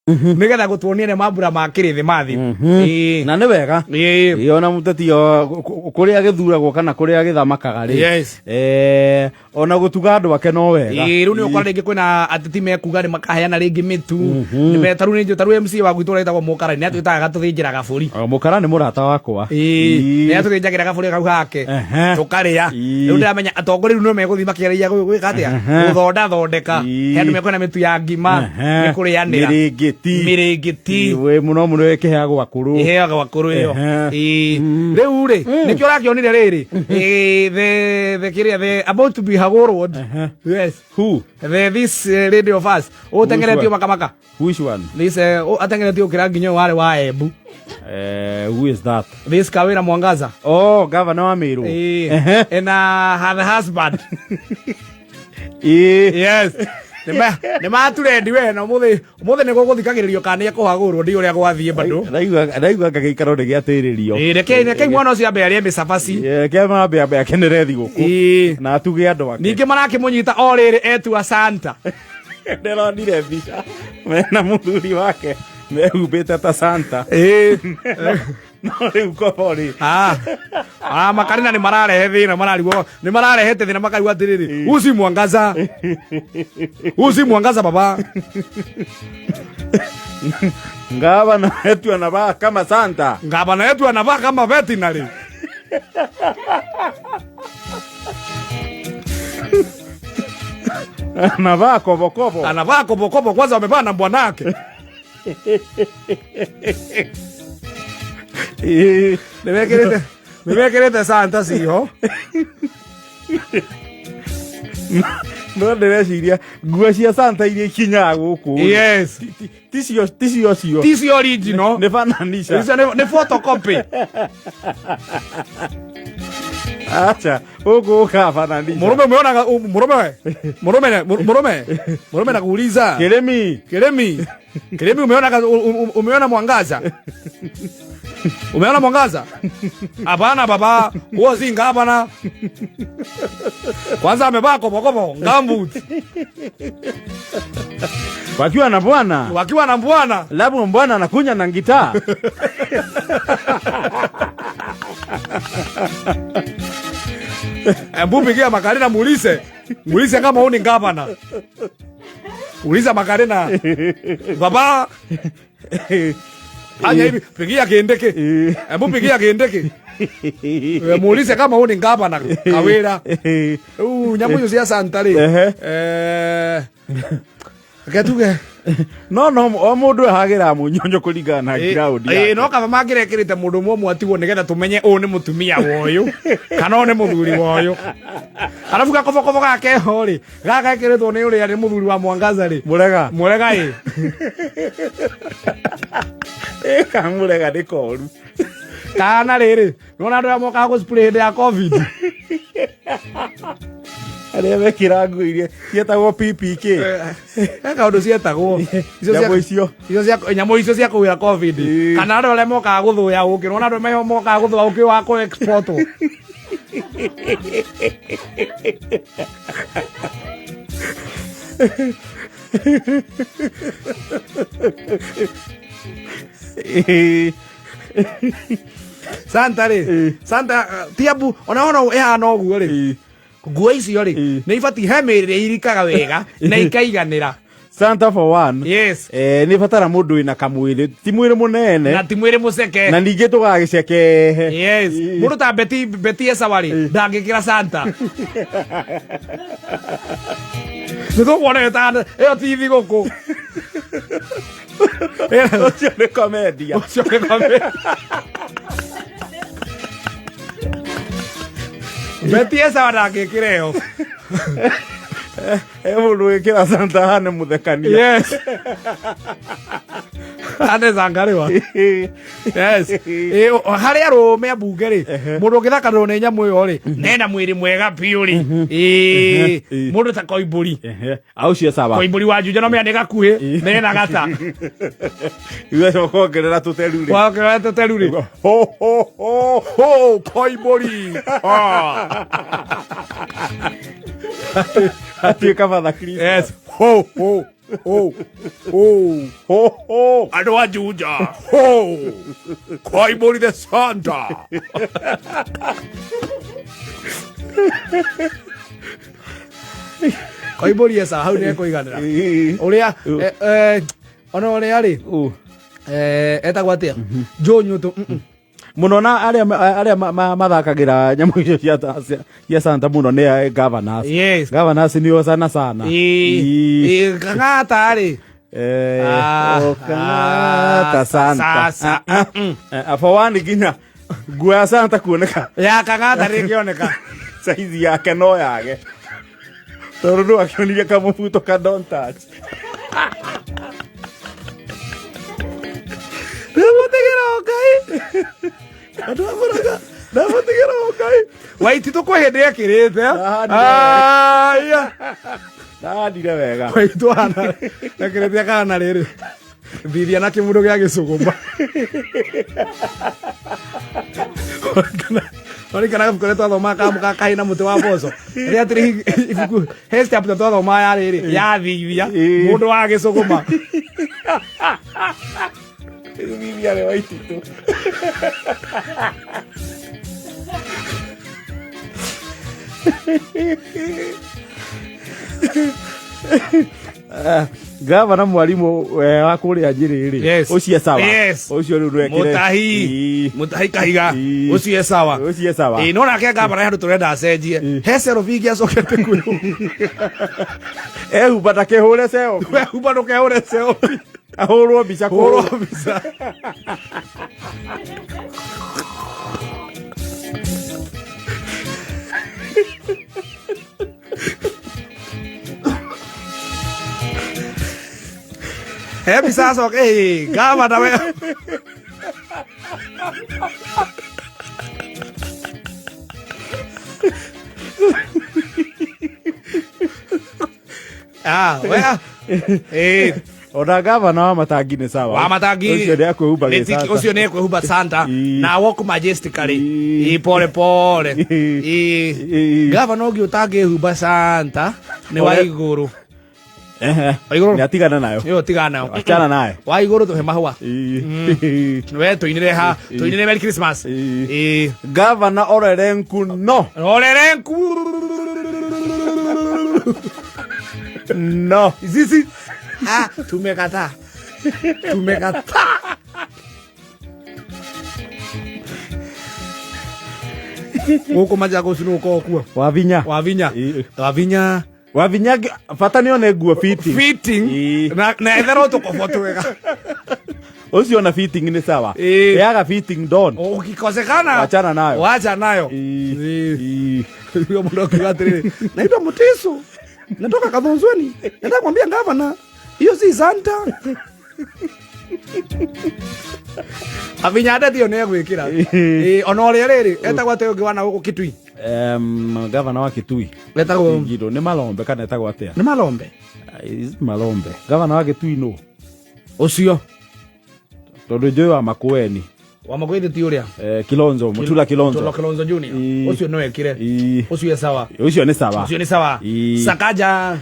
Nigetha gutuonia nĩ mambura ma kĩrĩthĩmathi. Ĩĩ. Na nĩ wega. Ĩĩ. Ĩ, ona mũteti kũrĩa gĩthuragwo kana kũrĩa gĩthamakaga rĩ, ona gũtuga andũ ake no wega. Ĩĩ, rĩu nĩ ũkora rĩngĩ kwĩna ateti mekuga nĩ makaheana rĩngĩ mĩtu. Nĩ tarĩu nĩ tarĩu MCA wa gwitũ ũrĩa wĩtagwo Mũkara nĩ atwĩtaga agatũthĩnjĩra gabũri. O, Mũkara nĩ mũrata wakwa. Ĩĩ, nĩ atũthĩnjagĩra gabũri kau gake tũkarĩa. Rĩu ndĩramenya atongoria rĩu no megũthiĩ makĩgeria gwĩka atĩa, gũthonda thondeka. He andũ mekwenda mĩtu ya ngima nĩ kũrĩanĩra. Mĩrĩngĩti. Mĩrĩngĩti. Wĩ mũno mũno ĩkĩheagwo akũrũ. Iheagwo akũrũ ĩyo. Ĩĩ. Rĩu rĩ, nĩkĩo ũrakĩonire rĩrĩ. Ĩĩ, the kĩrĩa, the about to be hagũrwo. Yes. Who? The this lady of us ũtengeretio makamaka. Which one? This atengeretio ũkĩra nginya ũyũ warĩ wa Embu. Who is that? This Kawira Mwangaza. Oh, governor wa Meru. Ĩĩ. And her husband. Yes. Nĩ maturendi we na ũmũthĩ ũmũthĩ nĩ gũgũthikagĩrĩrio kana nĩ ekũhagũrwo ndi ũrĩa gwathiĩ bado. Ndaigua ngagĩikaro nĩ gĩatĩrĩrio. Ĩĩ, rekei mwana ũcio ambe arĩe mĩcabaci. Reke mambe ambe akenere thigũkũ. Na atuge andũ ake. Ningĩ marakĩmũnyita o rĩrĩ etua Santa. Ndĩronire mbica mena mũthuri wake mehumbĩte ta Santa. No rĩu kobo rĩ. Ah, makarina nĩ mararehe thĩna, mararigwo nĩ mararehete thĩna, makarigwo atĩrĩrĩ, usi mwangaza, usi mwangaza baba. Ngavana wetu anavaa kama Santa. Ngavana yetu anavaa kama veterinary. Anavaa kobokobo. Anavaa kobokobo, kwanza wamevaa na bwanake. Nĩmekĩrĩte Santa ciho. No ndĩreciria nguo cia Santa iria ikinyaga gũkũ rĩ, ticio cio. Ticio original. Nĩ fananisha. Icio nĩ photocopy. Acha, gũkũ ũkabananisha. Mũrũme umeona mũrũme mũrũme mũrũme mũrũme nakuuliza. Kĩrĩmi. Kĩrĩmi. Kĩrĩmi, umeona mwangaza? Umeona mwangaza? Hapana baba, huo si ngavana. Kwanza amevaa kobokobo, gumboot. Wakiwa na bwana. Wakiwa na bwana. Labda bwana anakunya na gitaa. Embu pigia Makarina muulize. Muulize kama huu ni ngavana. Uliza Makarina. Baba. Anya hivi, pigia Kindiki. Embu pigia Kindiki. Muulize kama huu ni ngavana Kawira. Rĩu nyamũ icio cia Santa rĩ. Reke tuge. No o mũndũ ehagĩra mũnyonyo kũringana na ground yake. No kaba mangĩrekĩrĩte mũndũ ũmwe ũmwe atigwo nĩgetha tũmenye ũyũ nĩ mũtumia wa ũyũ kana ũyũ nĩ mũthuri wa ũyũ. Arabu gakobokobo gaka keho rĩ, gaka gekĩrĩtwo nĩ ũrĩa nĩ mũthuri wa Mwangaza rĩ. Mũrega. Mũrega ĩ. Ĩ, ka mũrega nĩ koru. Kana rĩrĩ, nĩwona andũ arĩa mokaga gũ spray hĩndĩ ya COVID. Arĩa mekĩra nguo iria cietagwo PPK. He kaũndũ cietagwo. Icio cia- Nyamũ icio. Icio cia nyamũ icio cia kũhuhĩra COVID. Kana andũ arĩa mokaga gũthũya ũkĩ, nĩwona andũ arĩa mokaga gũthũya ũkĩ wa kũ export. Santa rĩ, Santa ti ambu ona ona ĩhana ũguo rĩ, nguo icio rĩ nĩ ibatiĩ he mĩĩrĩ ĩrĩa irikaga wega na ikaiganĩra. Santa for one. Yes. Nĩ batara mũndũ wĩna kamwĩrĩ, ti mwĩrĩ mũnene. Na ti mwĩrĩ mũceke. Na ningĩ tũgagĩcekehe. Yes. Mũndũ ta Betty Esawa rĩ, ndangĩkĩra Santa. Nĩ tũkuona ĩyo ti thigũkũ. Ũcio nĩ komedia. Ũcio nĩ komedia. Betty Esawa ndangĩkĩra ĩyo. Mũndũ wĩkĩra Santa hane mũthekania. Yes. Ane zangarĩwa. Yes. Harĩ arũme ambunge rĩ, mũndũ ũngĩthakanĩrwo nĩ nyamũ ĩyo rĩ, nena mwĩrĩ mwega biũ rĩ. Mũndũ ta Koimbũri. Au cio sawa. Koimbũri wa Juja no menya nĩ gakuhĩ, nena gata. Igacoka ongerera tũteru rĩ. Wongerera tũteru rĩ. Ho, ho, ho. Ho, Koimbũri. Ah. Atuĩka Father Christmas. Yes. Ho, ho. Oh. Oh. Ho ho. Andũ a Juja. Ho. Koimbũri the Santa. Koimbũri esa hau nĩ ekũiganĩra. Ũrĩa ona ũrĩa rĩ etagwo atĩa? Joe Nyũtũ. Muno na aria mathakagira nyamu icio cia Santa muno ni governors. Yes. Governors nio sana sana. Ĩ Kang'ata rĩ. Kang'ata Santa. Sasa. For one nginya nguo ya Santa kuoneka. Ya Kang'ata rĩngĩoneka. Saizi yake no yage. Tondu no akĩonirie kamũbuto ka don't touch. Ndamũtigĩra Ngai. Andũ a Mũrang'a, ndamũtigĩra Ngai. Waititũ kwĩ hĩndĩ ekĩrĩte. Aya. Ndandire wega. Waitũ hana ekĩrĩte akahana rĩrĩ. Thithia na kĩmũndũ gĩa gĩcũgũma. Orikana gabuku karĩa twathomaga ka mũka kahĩ na mũtĩ wa mboco. Rĩrĩa atĩrĩ ibuku he chapter twathomaga ya rĩrĩ ya thithia mũndũ wa gĩcũgũma. Thithia nĩ Waititũ. Gavana mwarimu wa kũrĩa Njĩrĩ rĩ, Yes. ũcio sawa. Yes. Ũcio rĩu ndwekire. Mutahi. Mutahi Kahiga. Ũcio e sawa. Ũcio sawa. Ĩ no nake gavana handũ tũrenda acenjie. He selfie ingĩ acokete kwĩhumba. Ehumba ndakĩhũre selfie. Wehumba ndũkehũre selfie. Ahũrwo mbica Hũrwo mbica. He mbica acoke ĩ gavana we. Ah, we. Eh, Ona gavana wa Matangi nĩ sawa. Wa Matangi. Ũcio nĩ akwĩhumba gĩcata. Ũcio nĩ ekwĩhumba Santa na walk majestically. Ĩ. Ĩ pole pole. Ĩ. Ĩ. Ĩ. Gavana ũngĩ ũtangĩhumba Santa nĩ wa igũrũ. Wa igũrũ. Nĩ atigana nayo. Ĩyo tigana nayo. Achana naye. Wa igũrũ tũhe mahũa. Ĩ. We tũinĩre ha, tũinĩre Merry Christmas. Ĩ. Ĩ. Gavana Olelenku no. Olelenku. No. Sisi. Ah, tumekataa. Tumekataa. Gũkũ Machakos nũ ũkoragwo kuo? Wavinya. Wavinya. Ĩ. Wavinya. Wavinya bata nĩ one nguo fitting. Fitting. Ĩ. Na etherwo tũkobo twega. Ũcio ona fitting nĩ sawa. Ĩ. Yaga fitting don. Ukikosekana. Wachana nayo. Wacha nayo. Ĩ. Ĩ. Ĩ. Huyo mũndũ akiuga atĩrĩrĩ, naitwa Mutiso, natoka Kathonzweni, nataka kuambia gavana hiyo si Santa. Avinya ndeti ĩyo nĩ egwĩkĩra. Ĩ, ona ũrĩa rĩrĩ etagwo atĩa ũngĩ wana gũkũ Kitui? Gavana wa Kitui. Etagwo Ngiro nĩ Malombe kana etagwo atĩa? nĩ Malombe. Malombe. Gavana wa Kitui nũ? Ũcio Tondũ njũĩ wa Makueni. wa Makueni ti ũrĩa? Kilonzo, Mutula Kilonzo. Mutula Kilonzo Junior. Ĩ. Ũcio no ekire. Ĩ. Ũcio e sawa. Ũcio nĩ sawa. Ũcio nĩ sawa. Ĩ. Sakaja.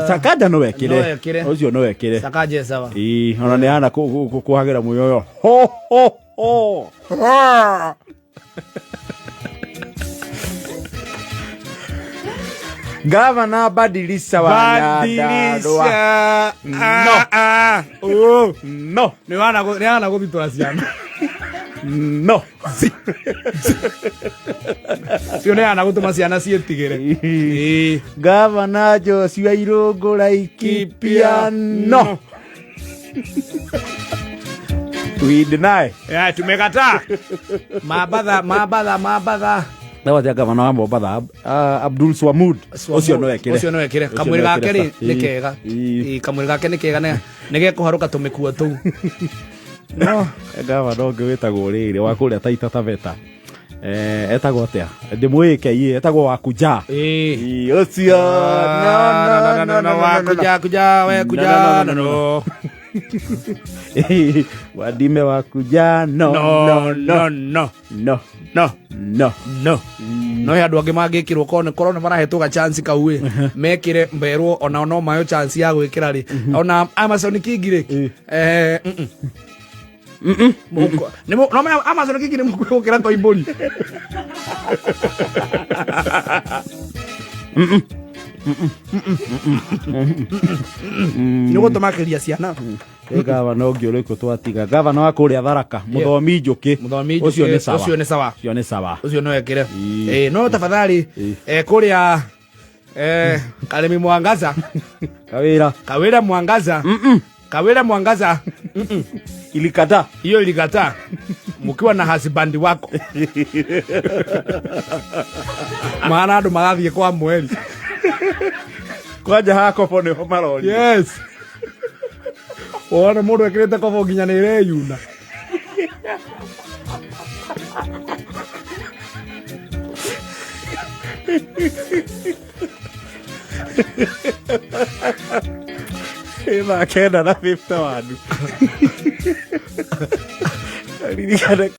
Sakaja no ekire. No ekire. Ũcio no ekire. Sakaja e sawa. Ĩ, ona nĩ hana kũhagĩra mũyoyo. Ho ho ho. Gavana badilisha wa Nyandarua. Badilisha. No. Ah, ah. Oh. No. Nĩ wana nĩ wana gũthitũra ciana. No. Cio nĩ wana gũtũma ciana ciĩtigĩre. Ĩ. Gavana Joshua Irũngũ Laikipia. No. We deny. Ya, tumekataa. Mabatha, mabatha, mabatha. Ndawa gavana wa Mombatha Abdul Swamud. Ũcio no ekire. Ũcio no ekire. Ũcio Kamwĩrĩ no gake ekire rĩ sa. nĩ kega. Ĩ. Ĩ, kamwĩrĩ gake nĩ kega nĩ gekũharũka tũmĩkuo tũu. No, gavana ũngĩ wĩtagwo rĩrĩ wa kũrĩa Taita Taveta. Etagwo atĩa? Ndĩmũĩ KE, etagwo Wakuja. Ĩ. Ĩ, ũcio. No, no, no, no, no, no, Wa no. kuja kuja we kuja No, no no, no, no. Ĩ, Wadime Wakuja. No, No no, no no no, no no, no. No he andũ angĩ mangĩkĩrwo korwo nĩ marahetwo ga chance kau ĩ, mekĩre mberwo onao no mayo chance ya gwĩkĩra rĩ, ona Amason Kingi rĩ, no Amason Kingi nĩ mũkuhĩ gũkĩra Koimbũri. Nĩ gũtũmakĩria ciana. Ĩ gavana ũngĩ ũrĩkũ twatiga? Gavana wa kũrĩa Tharaka, Mũthomi Njũkĩ. Mũthomi Njũkĩ, Ũcio nĩ sawa. Ũcio nĩ sawa. Ũcio nĩ sawa. Ũcio no ekĩre. No tafadhali, kũrĩa Karimi Mwangaza. Kawira. Kawira Mwangaza. Kawira Mwangaza. Ilikataa. Hiyo ilikataa mukiwa na husband wako, maana andũ magathiĩ kwa mweri. Kwanja hakobo nĩho maroria. Yes, wona mũndũ ekĩrĩte kobo nginya nĩ ĩreyuna. Ĩ thaa 9:51. Ririkane.